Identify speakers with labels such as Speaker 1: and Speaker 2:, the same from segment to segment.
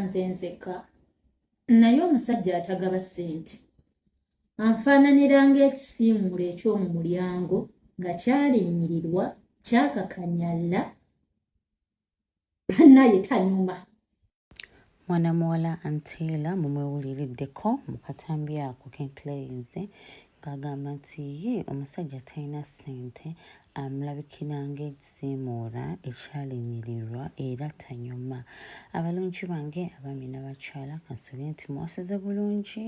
Speaker 1: Oba nze nzekka, naye omusajja atagaba ssente anfaananira ng'ekisiimuulo eky'omu mulyango nga kyalinnyirirwa kyakakanyalla naye tanyuma.
Speaker 2: Mwana muwala Ann Taylor mumwewuliriddeko mu katambi ako kenklayinze ng'agamba nti ye omusajja talina ssente amulabikira ng'ekisiimuula ekyalinyirirwa era tanyuma. Abalungi bange abaami n'abakyala, kansuubire nti mwasuze bulungi,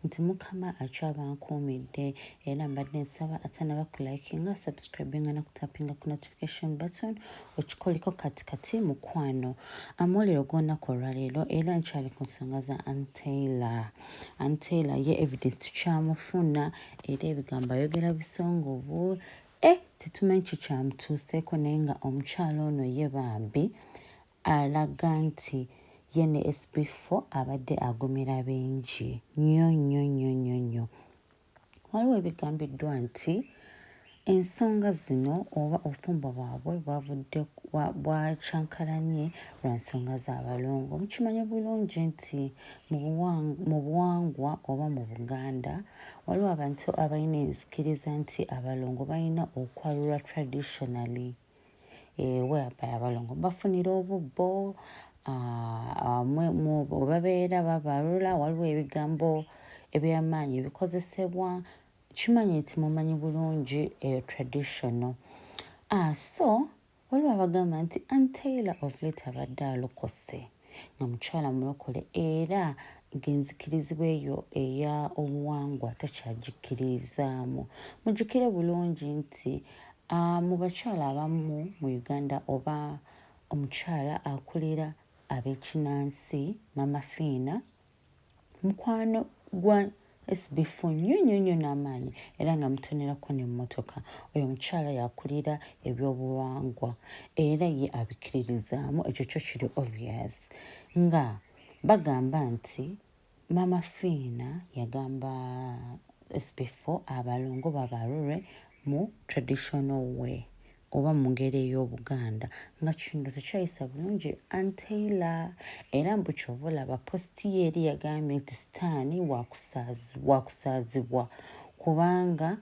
Speaker 2: nti Mukama akyabankuumidde, era mbadde nsaba atanaba kulikinga, subscribinga n'okutapinga ku notification button okikoliko kati kati mukwano. Amawulire ogw'olunaku olwaleero, era nkyali ku nsonga za Ann Taylor. Ann Taylor ye evidence tukyamufuna, era ebigambo ayogera bisongovu. Tetumanyi kikyamutuuseeko, naye nga omukyala ono ye bambi alaga nti ye ne SB4 abadde agumira bingi nnyo nnyo nnyo nnyo nnyo. Waliwo ebigambiddwa nti ensonga zino oba obufumbo bwabwe bwavudde bwakyankalanye lwa nsonga z'abalongo. Mukimanyi bulungi nti mu buwangwa oba mu Buganda waliwo abantu abalina enzikiriza nti abalongo balina okwalulwa traditionally, whereby abalongo bafunira obubbo we babeera babalula, waliwo ebigambo ebyamaanyi ebikozesebwa. Kimanyi nti mumanyi bulungi eyo traditional. So waliwo abagamba nti Ann Taylor of late abadde alokose nga mukyala mulokole, era ng'enzikirizibwa eyo eya obuwangwa takyagikkiririzaamu. Mujjukire bulungi nti mu bakyala abamu mu Uganda oba omukyala akulira ab'ekinansi, Mama Fiina, mukwano gwa SB4 nnyo nnyo nnyo n'amaanyi, era nga mutonerako n'emmotoka. Oyo omukyala yakulira ebyobuwangwa era ye abikkiririzaamu, ekyo kyo kiri obvious. Nga bagamba nti Mama Fiina yagamba SB4 abalongo babalule mu traditional way oba mu ngeri ey'Obuganda, nga kino tekyayisa bulungi Ann Taylor. Era mbu kyova olaba post ye eri yagambye nti sitaani wakusaazibwa kubanga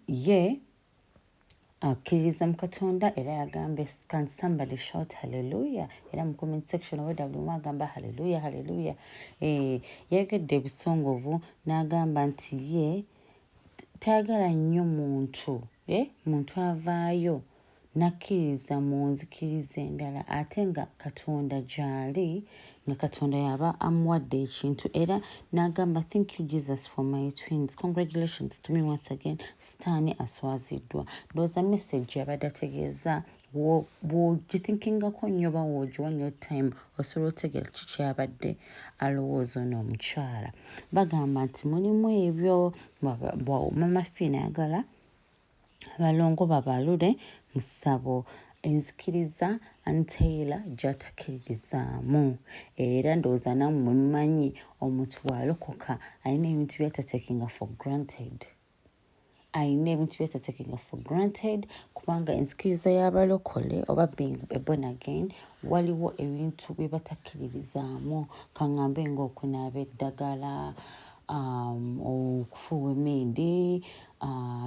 Speaker 2: ye akkiririza mu Katonda. Era yagambye, "Can somebody shout hallelujah?" Era mu comment section obwedda buli omu agamba hallelujah, hallelujah. Yayogedde ebisongovu n'agamba nti ye tayagala nnyo muntu avaayo n'akkiririza mu nzikiriza endala ate nga Katonda gy'ali, nga Katonda yaba amuwadde ekintu. Era n'agamba, "Thank you, Jesus, for my twins. Congratulations to me once again. Sitaani aswaziddwa." Ndowooza message yabadde ategeeza, bw'ogithinkingako nnyo oba w'ogiwa nnyo time, osobola otegeera ki kyabadde alowooza ono omukyala. Bagamba nti mulimu ebyo, Mama Fiina ayagala abalongo babalule mu ssabo, enzikiriza Ann Taylor gy'atakkiririzaamu. Era ndowooza nammwe mumanyi omuntu bw'alokoka alina ebintu by'atatekinga for granted, alina ebintu by'atatekinga for granted, kubanga enzikiriza y'abalokole oba being a born again, waliwo ebintu bye batakkiririzaamu, kaŋŋambe ng'okunaaba eddagala, okufuuwa emmindi,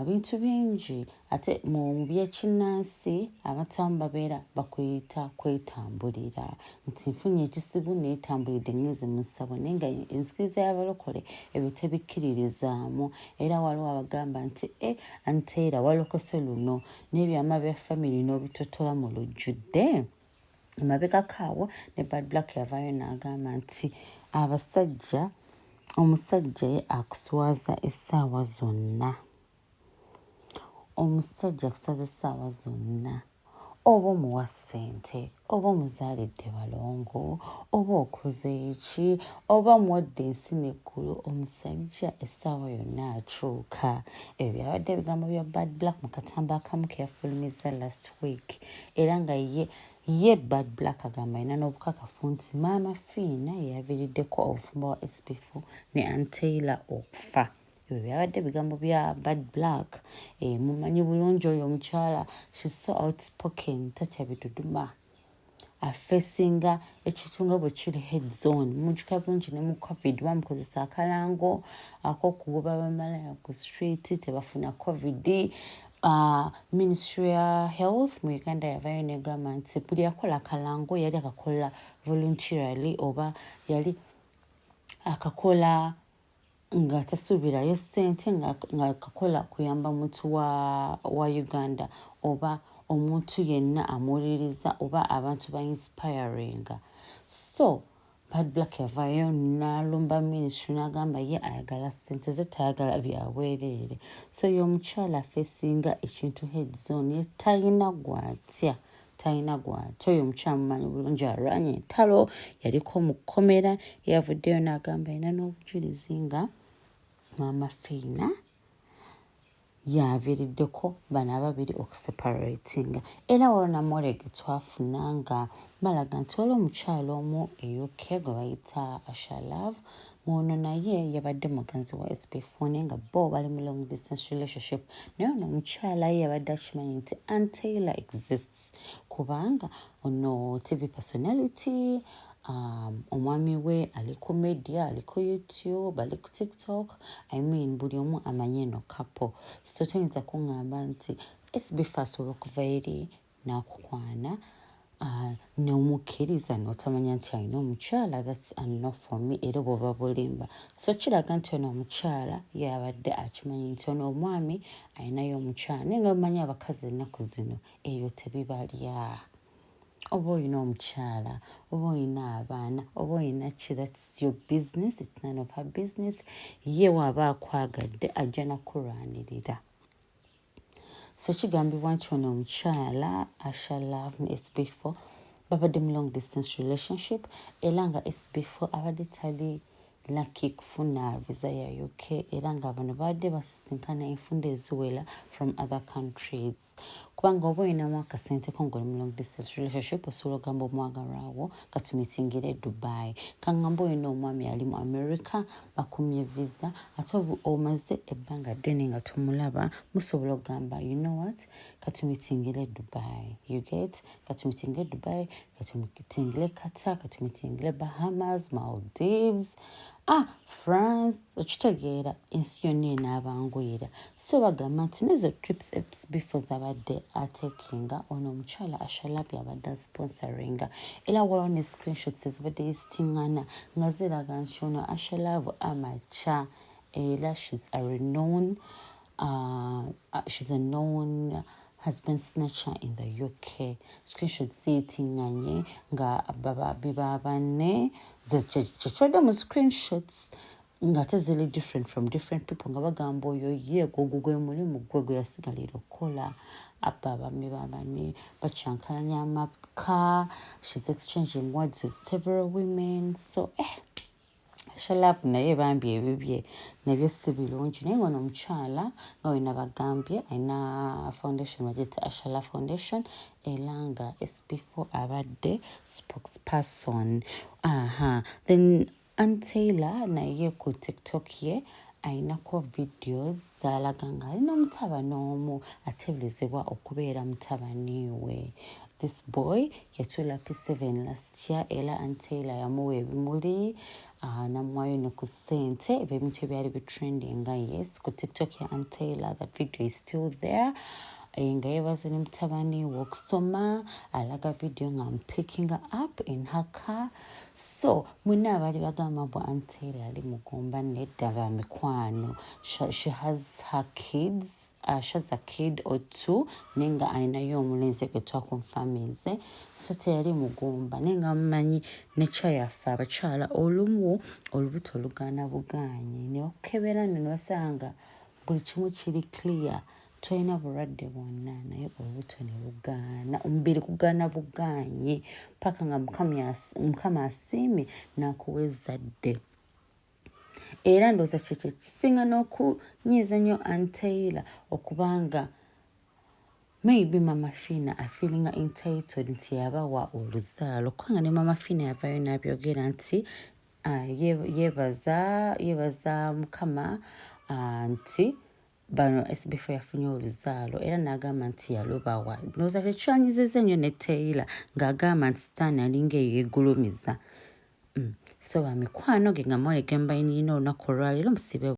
Speaker 2: bintu bingi. Ate mu byekinnansi abantu abamu babeera bakuyita kwetambulira nti nfunye ekizibu, neetambulidde, ngenze mu ssabo, naye nga enzikiriza y'abalokole ebyo tebikkiririzaamu. Era waliwo abagamba nti e Ann Taylor walokose luno n'ebyama bya family n'obitotola mu lujjudde. Emabegako awo ne Bad Black yavaayo n'agamba nti abasajja, omusajja ye akuswaza essaawa zonna, omusajja akuswaza essaawa zonna, oba omuwa ssente, oba omuzaalidde balongo, oba okoze eki, oba muwadde ensi n'eggulu, omusajja essaawa yonna akyuka. Ebyo byabadde ebigambo bya Bad Black mu katamba akamu ke yafulumizza last week. Era nga ye Bad Black agamba alina n'obukakafu nti Maama Fiina yeyaviiriddeko obufumbo wa SB4 ne Ann Taylor okufa. Ebyo byabadde ebigambo bya Bad Black. Mumanyi bulungi oyo omukyala, she's so outspoken, tatya biduduma. Afesinga ekintu nga bwe kiri heads on. Mujjuka bulungi ne mu COVID bamukozesa akalango ak'okugoba bamalaya ku street tebafuna COVID. Ministry ya health mu Uganda yavayo negamba nti buli yakola akalango yali akakola voluntarily oba yali akakola nga tasuubirayo ssente, nga kakola kuyamba muntu wa Uganda oba omuntu yenna amuwuliriza oba abantu ba inspiringa. So Bad Black yavaayo n'alumba ministry n'agamba ye ayagala ssente ze, tayagala byabwereere. So ye omukyala afesinga ekintu heads on, ye talina gwatya, talina gwatya. Oyo omukyala mumanyi bulungi, alwanye entalo, yaliko mu kkomera, yavuddeyo n'agamba alina n'obujulizi nga Maama Fiina yaviiriddeko bano ababiri okuseparatinga. Era waliwo namawulire ge twafuna nga balaga nti waliwo omukyala omu e UK gwe bayita Asha Love, ng'ono naye yabadde muganzi wa SB4 naye nga bo bali mu long distance relationship. Naye ono omukyala ye yabadde akimanyi nti Ann Taylor exists kubanga ono TV personality, omwami we ali ku media, ali ku YouTube, ali ku TikTok. I mean, buli omu amanyi eno couple. So toyinza kuŋŋamba nti SB4 asobola okuva eri n'akukwana n'omukkiriza n'otamanya nti alina omukyala. That's a no for me. Era bw'oba bulimba. So kiraga nti ono omukyala yabadde akimanyi nti ono omwami alinayo omukyala, naye nga bamanyi abakazi ennaku zino ebyo tebibalya. Oba olina omukyala oba olina abaana oba olina ki, that's your business, it's none of her business. Ye waaba akwagadde ajja nakulwanirira. So kigambibwa nti ono omukyala Asha Love ne SB4 babadde mu long distance relationship, era nga SB4 abadde tali lucky kufuna visa ya UK, era nga bano babadde basisinkana enfunda eziwera from other countries, kubanga oba olinamu akasente ko ng'oli mu long distance relationship, osobola ogamba omwagalwawo katumitingire e Dubai. Kaŋŋamba olina omwami ali mu America, bakumye visa, ate omaze ebbanga ddene nga tomulaba, musobola okugamba, "You know what, katumitingire e Dubai." You get? Katumitingire Dubai, katumitingire Qatar, katumitingire Bahamas, Maldives, France. Okitegeera? Ensi yonna enaabanguyira. So bagamba nti nezo trips before zabadde atekinga, ono omukyala Asha Love abadde asponsoringa. Era waliwo ne screenshots ezibadde zisiŋŋana nga ziraga nti ono Asha Love amaca, era she's a known husband snatcher in the UK. Screenshot ziyitiŋŋanye nga biba banne kyekibadde mu screenshots, nga teziri different from different people, nga bagamba oyo ye gwogwo gwe mulimu gwe gwe yasigalira okukola, abba abaami babanne, bakyankalanya amaka. She's exchanging words with several women. So Asha Love naye bambi ebibye nabyo si birungi. Naye ngono omukyala nga wena bagambye alina foundation bagiyita Asha Love Foundation, era nga SB4 abadde spokesperson. Aha, then Ann Taylor naye ku TikTok ye ayinako videos zalaga nga alina omutabani omu ateeberezebwa okubeera mutabani we. This boy yatuula P7 last year, era Ann Taylor yamuwa ebimuli, namuwayo ne ku ssente, ebintu ebyali bitrendinga. Yes, ku TikTok ya Ann Taylor that video is still there. Nga yeebaza ne mutabani we okusoma, alaga video nga picking up in her car. So mwena abaali bagamba mbu Ann Taylor ali mugumba, nedda ba mikwano. She has her kids, she has a kid or two, naye nga alinayo omulenzi gwe twakonfamize. So teyali mugumba, naye nga mumanyi nekya yaffe abakyala, olumu olubuto lugaana bugaanyi, ne bakukebera nno ne basanga buli kimu kiri clear, tolina bulwadde bwonna, naye olubuto ne lugaana, omubiri gugaana bugaanyi paka nga Mukama asiimye n'akuwa ezzadde. Era ndowooza kyekyo ekisinga n'okunyiiza nnyo Ann Taylor, okubanga maybe Mama Fina afeelinga entitled nti yabawa oluzaalo, kubanga ne Mama Fina yavaayo n'abyogera nti yeebaza Mukama nti Bano SB4 yafunye oluzaalo era n'agamba nti yalubawa. Ndowooza tekyanyizizza nnyo ne Taylor ng'agamba nti sitaani alinga eyeegulumiza. So bamikwano ge nga mwale gembayinirina olunaku olwaleero musibe.